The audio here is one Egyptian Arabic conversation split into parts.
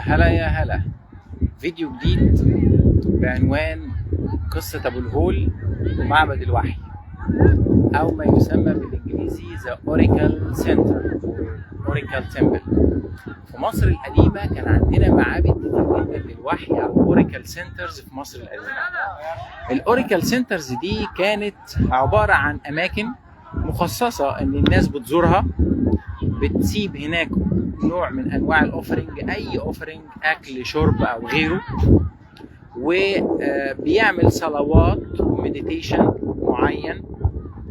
هلا يا هلا. فيديو جديد بعنوان قصة أبو الهول ومعبد الوحي، أو ما يسمى بالإنجليزي The Oracle Center، Oracle Temple. في مصر القديمة كان عندنا معابد كتير جدا للوحي أو Oracle Centers في مصر القديمة. ال Oracle Centers دي كانت عبارة عن أماكن مخصصة إن الناس بتزورها، بتسيب هناك نوع من انواع ال offering، اي offering، اكل شرب او غيره، وبيعمل صلوات و meditation معين،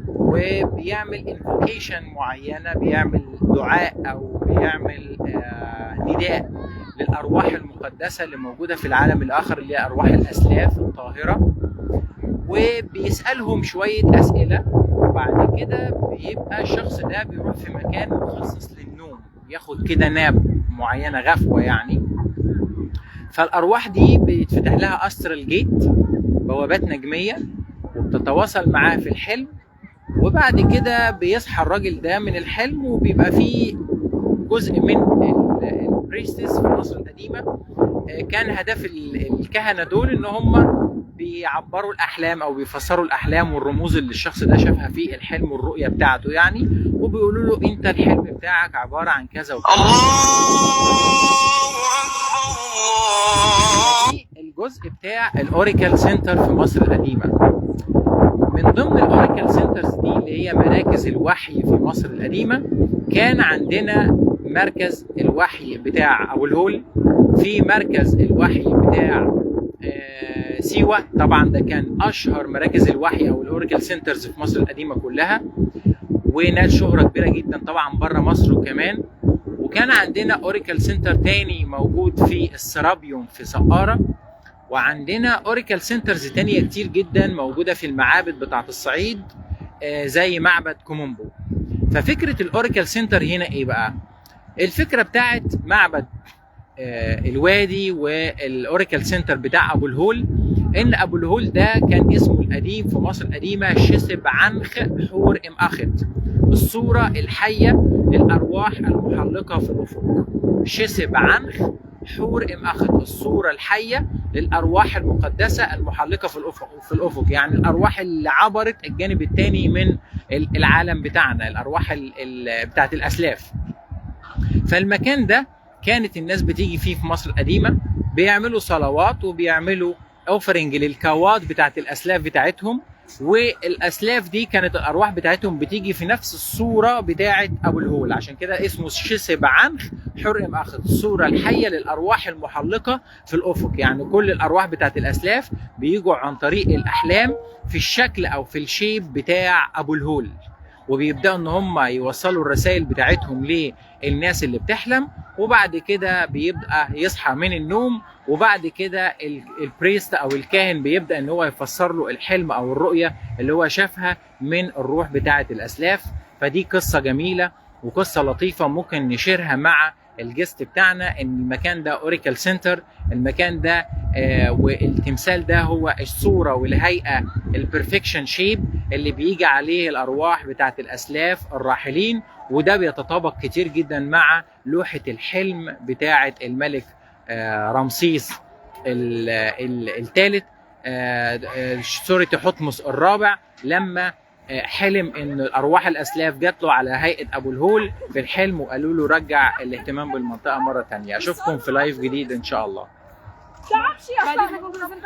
وبيعمل invocation معينه، بيعمل دعاء او بيعمل نداء للارواح المقدسة اللي موجودة في العالم الاخر، اللي هي ارواح الاسلاف الطاهره، وبيسالهم شوية اسئله. وبعد كده بيبقى الشخص ده بيروح في مكان مخصص للنوم، ياخد كده nap معينه، غفوه يعني. فالارواح دي بيتفتح لها astral gate، بوابات نجميه، وبتتواصل معاه في الحلم. وبعد كده بيصحى الراجل ده من الحلم، وبيبقى فيه جزء من ال priests في مصر القديمه، كان هدف الكهنة دول ان هم بيعبروا الاحلام او بيفسروا الاحلام والرموز اللي الشخص ده شافها في الحلم والرؤية بتاعته يعني، وبيقولوا له انت الحلم بتاعك عبارة عن كذا وكذا. الله أكبر. دي الجزء بتاع ال Oracle Center في مصر القديمه. من ضمن ال Oracle Centers دي اللي هي مراكز الوحي في مصر القديمه، كان عندنا مركز الوحي بتاع ابو الهول، في مركز الوحي بتاع سيوه. طبعا ده كان اشهر مراكز الوحي او ال Oracle Centers في مصر القديمة كلها، ونال شهره كبيرة جدا طبعا بره مصر وكمان. وكان عندنا Oracle Center تاني موجود في السرابيوم في سقاره، وعندنا Oracle Centers تانية كتير جدا موجودة في المعابد بتاعة الصعيد، زي معبد كوم امبو. ففكرة ال Oracle Center هنا ايه بقى؟ الفكرة بتاعت معبد الوادي وال Oracle Center بتاع ابو الهول، ان ابو الهول ده كان اسمه القديم في مصر القديمة شسب عنخ حور ام اخت، الصورة الحية للارواح المحلقة في الافق. شسب عنخ حور ام اخت، الصورة الحية للارواح المقدسة المحلقة في الافق، يعني الارواح اللي عبرت الجانب الثاني من العالم بتاعنا، الارواح بتاعت الاسلاف. فالمكان ده كانت الناس بتيجي فيه في مصر القديمه، بيعملوا صلوات وبيعملوا offering للكواد بتاعت الاسلاف بتاعتهم، والاسلاف دي كانت الارواح بتاعتهم بتيجي في نفس الصورة بتاعت ابو الهول، عشان كده اسمه شسب عنخ حر ام اخت، الصورة الحية للارواح المحلقه في الافق. يعني كل الارواح بتاعت الاسلاف بيجوا عن طريق الاحلام في الشكل او في ال shape بتاع ابو الهول، وبيبداوا ان هم يوصلوا الرسائل بتاعتهم للناس اللي بتحلم. وبعد كده بيبقى يصحى من النوم، وبعد كده ال priest او الكاهن بيبدا ان هو يفسر له الحلم او الرؤية اللي هو شافها من الروح بتاعه الاسلاف. فدي قصة جميلة وقصة لطيفة ممكن نشيرها مع ال guest بتاعنا، ان المكان ده Oracle Center، المكان ده والتمثال ده هو الصورة والهيئة ال perfection shape اللي بيجي عليه الارواح بتاعت الاسلاف الراحلين، وده بيتطابق كتير جدا مع لوحة الحلم بتاعه الملك رمسيس الثالث، sorry، تحتمس الرابع، لما حلم ان الارواح الاسلاف جات له على هيئة ابو الهول في الحلم وقالوا له رجع الاهتمام بالمنطقة مرة تانية. اشوفكم في live جديد ان شاء الله. بعدين.